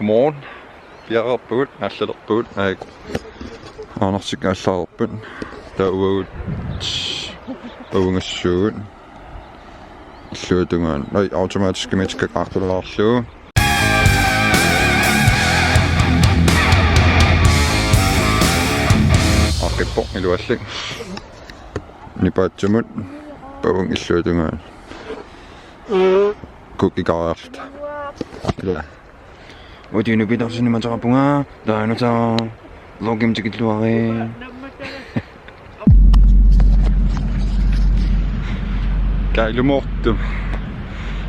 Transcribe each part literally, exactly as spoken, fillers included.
Godmorgen. Piareerpagut, aallalerpagut, aak. Aanartik aallaareerput. Taava uagut pavungassuugut. Illuatungaanut. Ai, automatiskimik tikkaqqaartulaarlugu. Aaqqippoq iluallik. Nipaatsumut pavunga illuatungaanut. Kukikariarluta. Ilaa. Uti nupitarsuni mataqapunga, taanna taava, lokim tikilluari. Kailumoortum.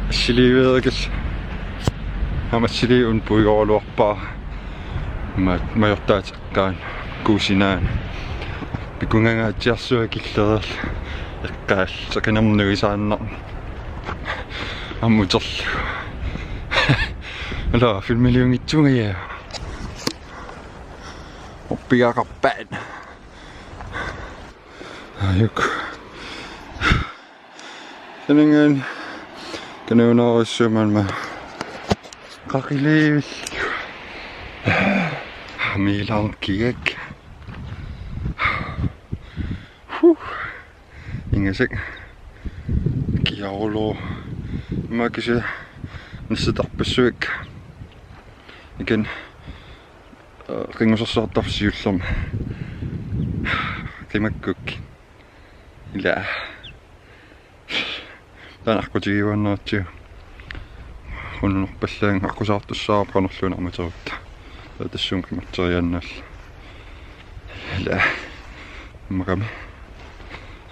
Assiliiveerikis. Aamma assiliivik puigoraluarpara. Ma-, majortaat Kaan kuusinaan. Pikungangaatsiarsuaq killereerluni. Eqqaal, seqinermut nuisaannaq. Ammuterlu. Ala, filmiliunngitsunga, ja. Oppigaqarpaat. Ajuk. Kanangan, kanunarissumman ma. Qaqiliivik. Miilaarkigak. Huh. Ingasak. Kiaolo. Makise. Nissatarpassuik. Ikan. Qinngusersuartarfik siullermik. Qimakkuk. Ilaa. Taanna aqqutigiuaannaratsigu. Qununerpallaanngilaq aqqusaartussaavoq qanorluunniit aamma teriuppunga. Taava tassunga qimatseriaannarlunga. Ilaa. Immaqa aamma.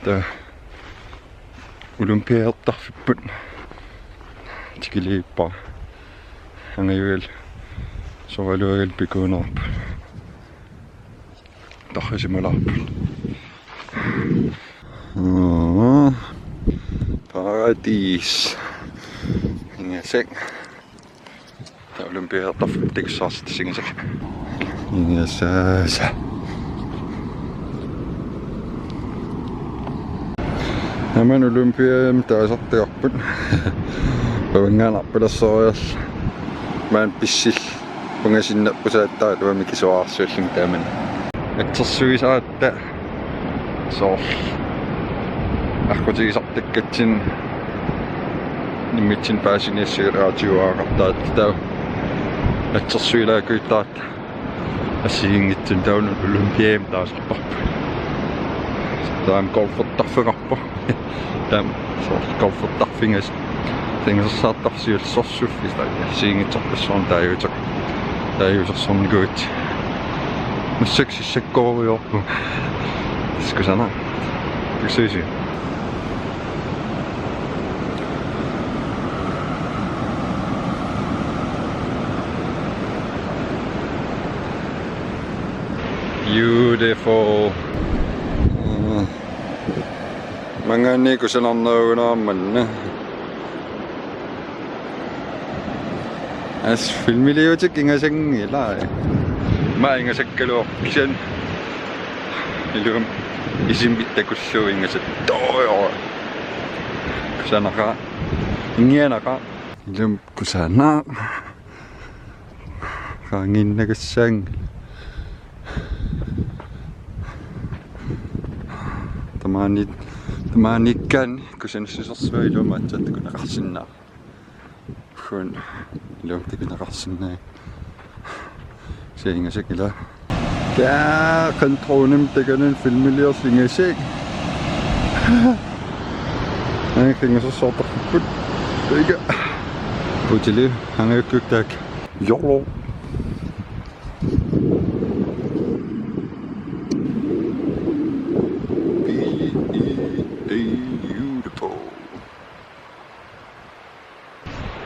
Taava Olympialertarfipput. Tikiliippara. Angajugalu. Soraluagalu pikuunerput. Tarrisimalaarput. Aa, paradis. Ingasak. Taava Olympialertarfipput takussaarsitsigisaq. Ingasaasa. Aamma Olympiamut taasartagarput. Pavungaanut arpalassoriarluta. Maani pissilluta. Ungasinnerpusaattaa tuami kisuaarsuullunga taamani. Atsersuisaratta soorlu. Aqqutigisartakkatsinni immitsinnut paasiniassagaluaraatigut aaqartaat taava. Atsersuilaakujuttaratta assigiinngitsunik taava Olympiamut taasarparput. Taava golfertarfeqarpoq. Taava soorlu golfertarfigassaq. Taava ingasarsartarfik siullersorsuuffik taava. Assigiinngitsorpassuarnik taaguuteq. Taaguutersornikuuvutit. Massakkut sissakkorujoorpunga. Kusanaq. Kusuisi. Beautiful. Maanngaanniit kusanarnerugunarami manna. Assut filmiliutik ingasanngilaq. Maani ingasakkaluarpoq kisianni. Ilumut isimmik takullugu ingasattorujoorpara. Kusanaqaaq. Ingianaqaaq. Ilumut kusanaq. Qaangiinnagassaanngilaq. Tamaani, tamaaniikkaanni kusanassusersuaq iluamik aatsaat takuneqarsinnaavoq. Kun iluamik takuneqarsinnaavoq. Kisianni ingasak ilaa. Kaa, qanoq dronemik takanani filmiliorlunga ingasak. Ai, qinngusersuartarfipput. Taika. Putili, angajukkut taakku. Jolo. Beautiful.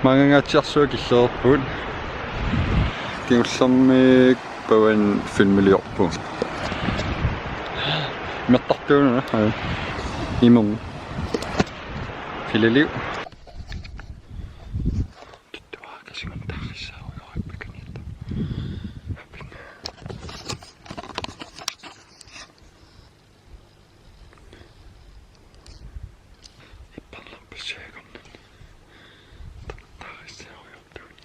Maangangaatsiarsuaq killereerpugut. Kingullermik pavani filmiliorpugut. Imertartuununa. Imermik. Fililiu. Tuttuaakasigun tarrissaarujoorpakaniatta. Ipparnerpassuaqarnani. Tarrissaarujoortugut.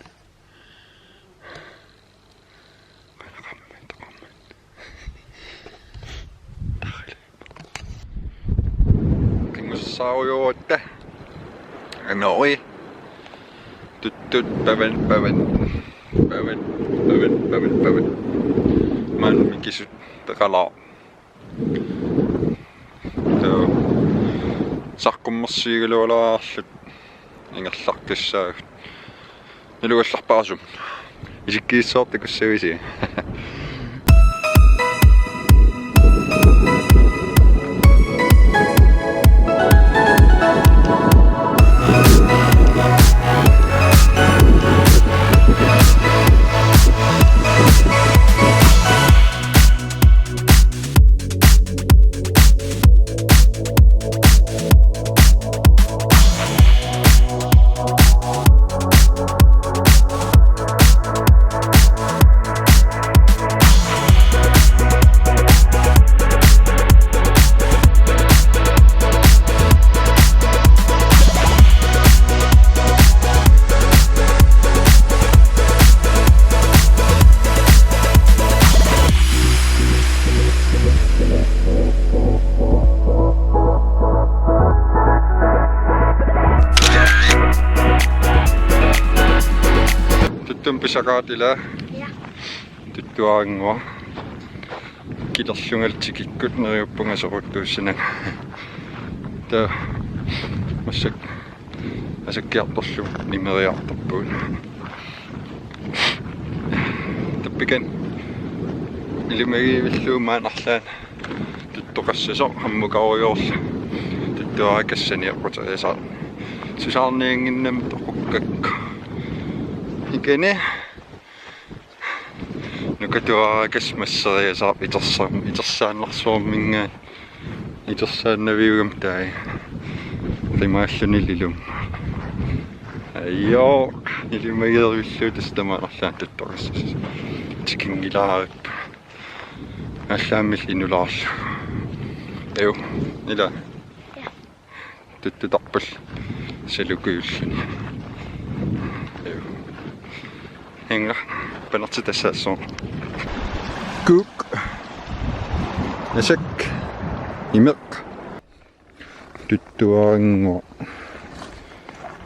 Saarujoorutta. Anori. Tuttut pavan, pavan. Pavan, pavan, pavan, pavan. Maani mikisut peqalaaq. Taa. Saqqummersuugaluarluta ingerlaqqissaagut. Nalugallarpara sumut. Isikkiissaartakussavisi. Tuttumik pisaqaat, ilaa? Ja. Tuttuarannguaq. Kilerlungalu tikikkut neriuppunga soquttuussinanga. Taa massakkut asakkiartorlugu nimeriartorpugut. Tappikani ilimagivillugu maani arlaanni tuttoqassasoq ammukarujoorlugu tuttuarakassani eqquteriasaarluni. Susaarniannginnami toqukkakku. Ikani nukatuarakassaq masseriasaarpoq itersar-, itersaannarsuarminngaanniit. Itersaannaviugami taava qimaalluni ilumut. Ajoo, ilimagivillugu tassa tamaat arlaanni tuttoqassasoq. Tikinngilaarippoq. Allaammilli inulaarlugu. Aju, ilaa? Ja. Tuttutarpallu salukiulluni. Aju. Inga, panertitassaassooq. Kuk. Asak. Imeq. Tuttuarannguaq.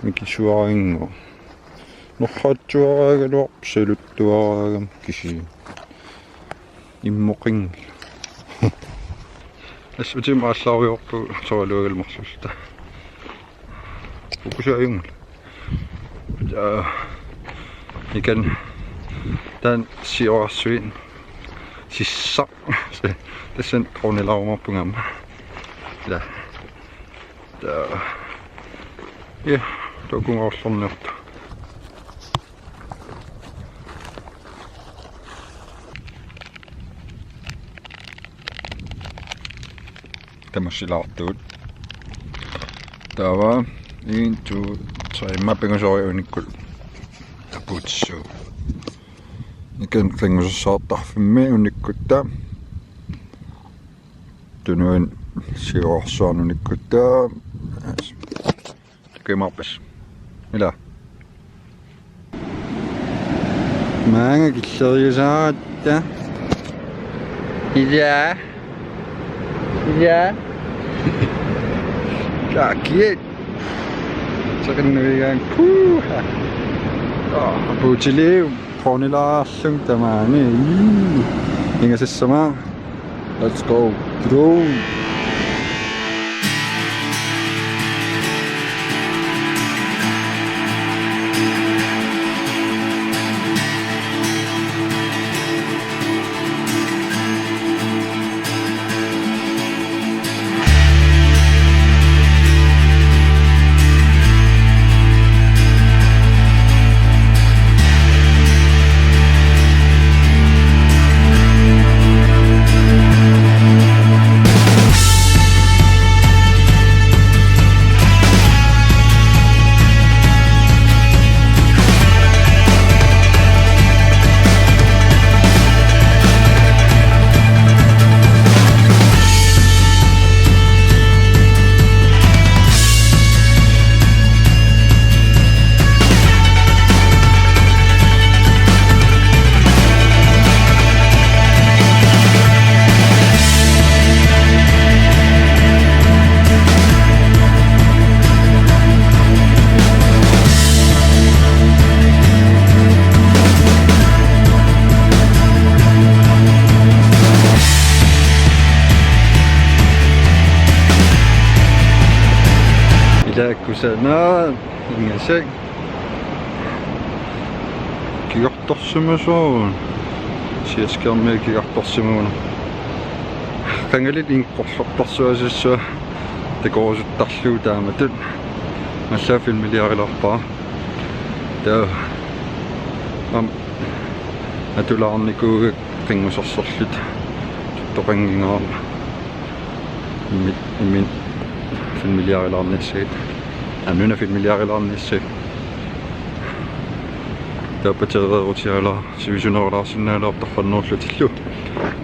Mikisuarannguaq. Norraatsuaraagaluarpoq saluttuaraagami kisianni. Immoqinngilaq. Assut utima aallarujoorpugut soraluagalu marlulluta. Ukusaajunngilaq. Taa. Ikani taanna siorarsuit sissaq. Tassani dronelaarumaarpunga aamma. Taa. Taa. Ja, takunngoorlorniarta. Tamassi ilaartugut. Taava en, to, tre, immaqa pingasoriunikku tapuutissaagut. Ikani qinngusersaartarfimmi unikkutta. Tunuani siorarsuarni unikkutta. Kimarpas. Ilaa? Maanga killeriusaaratta. Ilaa? Ilaa? Kaakiet. Seqinnavigaanga. Puha. Aa, puutiliu. Dronelaarlunga tamaani. Ii. Ingasassama. Let's go. Drone. Taanna ingasak. Kigartorsimasoq. Siaskærmiat kigartorsimagunarpoq. Qangalit ingerlortarsuaassaaq takorusuttarlugu taamatut. Allaat filmiliarilaarpara. Taava aamma atulaarnikuugakku qinngusersorluta tuttoqanngingaarmat. Immi-, imminut filmiliarilaarniassagit. Aamma una filmiliarilaarniassagit. Taava battereerutigaluarpoq, sivisunerulaarsinnaagaluarpoq torrannerullutillu.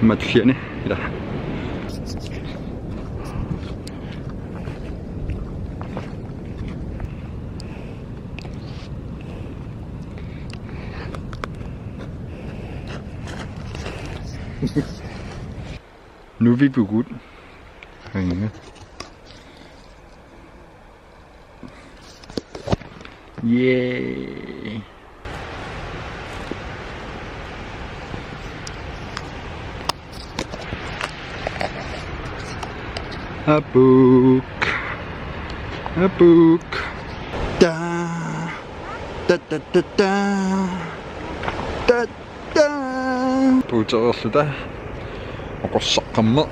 Immaqa tulliani, ila. Nuvipugut. Hej. Yay. Apuk. Apuk. Da. Da, da, da, da. Da, da. Puutereerluta oqorsaqqammeq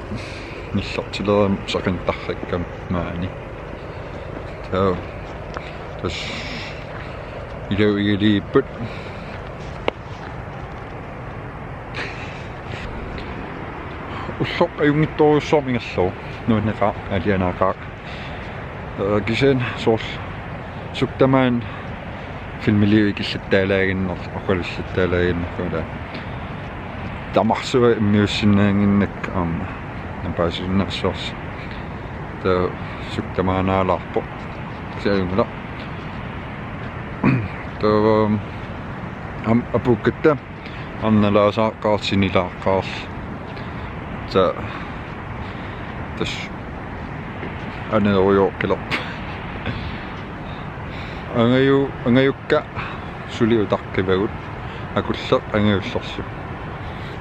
nillertilerama saqintarrikkama maani. Taava tassa ilau igaliipput. Ulloq ajunngitsorujussuarmik ingerlavoq. Nuanneqaaq, alianaaqaaq. Ee, kisianni soorlu sukkut tamaani filmiliuit ikillattaalaaginnarlugit, oqalullattaalaaginnarlugit, ila. Tamarsuaq immiussinnaannginnakku aamma napaasiinnarsuarsi. Taava sukkut tamaanaalaarpoq. Kisianni ajunngilaq. Taava aamma apuukkatta arnalaassaaqqaarluni ilaaqqaarluni. Taava tassa aneerujoqqilerpoq. Angaju-, angajukka suli utaqqivagut. Akulleq angajullersoq.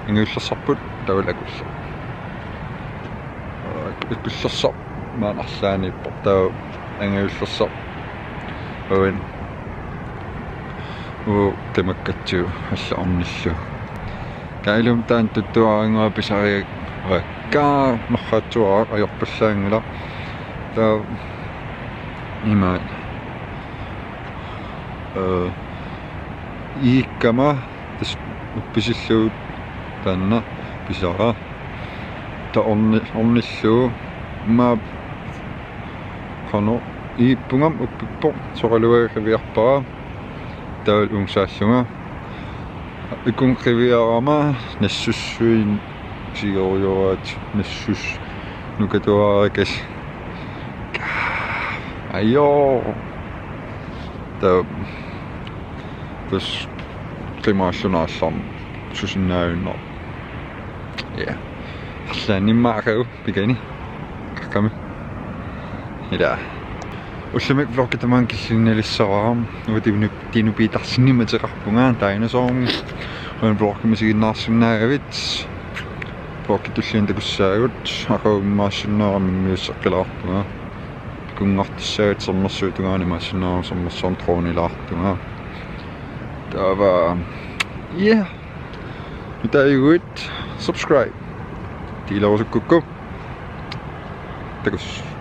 Angajullersarput taavalu akulleq. Akullersaq maani arlaanniippoq, taava angajullersaq. Uani. Uu, qimakkatsigu alla ornillugu. Taava ilumut taanna tuttuaraannguaq pisariaq. Kaa, marraatsuaraq ajorpallaanngilaq. Taava imaat. Ee, iikkama tassa uppisillugu taanna pisara. Taava orni-, ornillugu. Immaqa qanoq iippungami uppippoq, soraluaga qiviarpara. Taavalu ungsaallunga. Ikunga qiviarama nassussuit sigorujoraat, nassussat nukatuarakkasi. Ajoo. Taava tassa qimaallunga aallarmat susinnaajunnaarpoq. Ja. Arlaanni immaqa aqagu pikani. Qaqqami. Ila. Ullumikkut vloggi tamaanga killinnalissavara. Uanga Tinu-, Tinu Petersenimik ateqarpunga, dinosaurimi. Uani vloggimi isiginnaarsinnaagavit. Vloggi tulliani takussaagut. Aqagu imaassinnaagama immiusseqqilaarpunga. Pikunngartussaagatsigit sermersuup tungaanut, imaassinnaagama sermersuarmi dronelaartunga. Taava. Yeah. Nutaajuguit subscribe. Tiilerusukkukku. Takuss.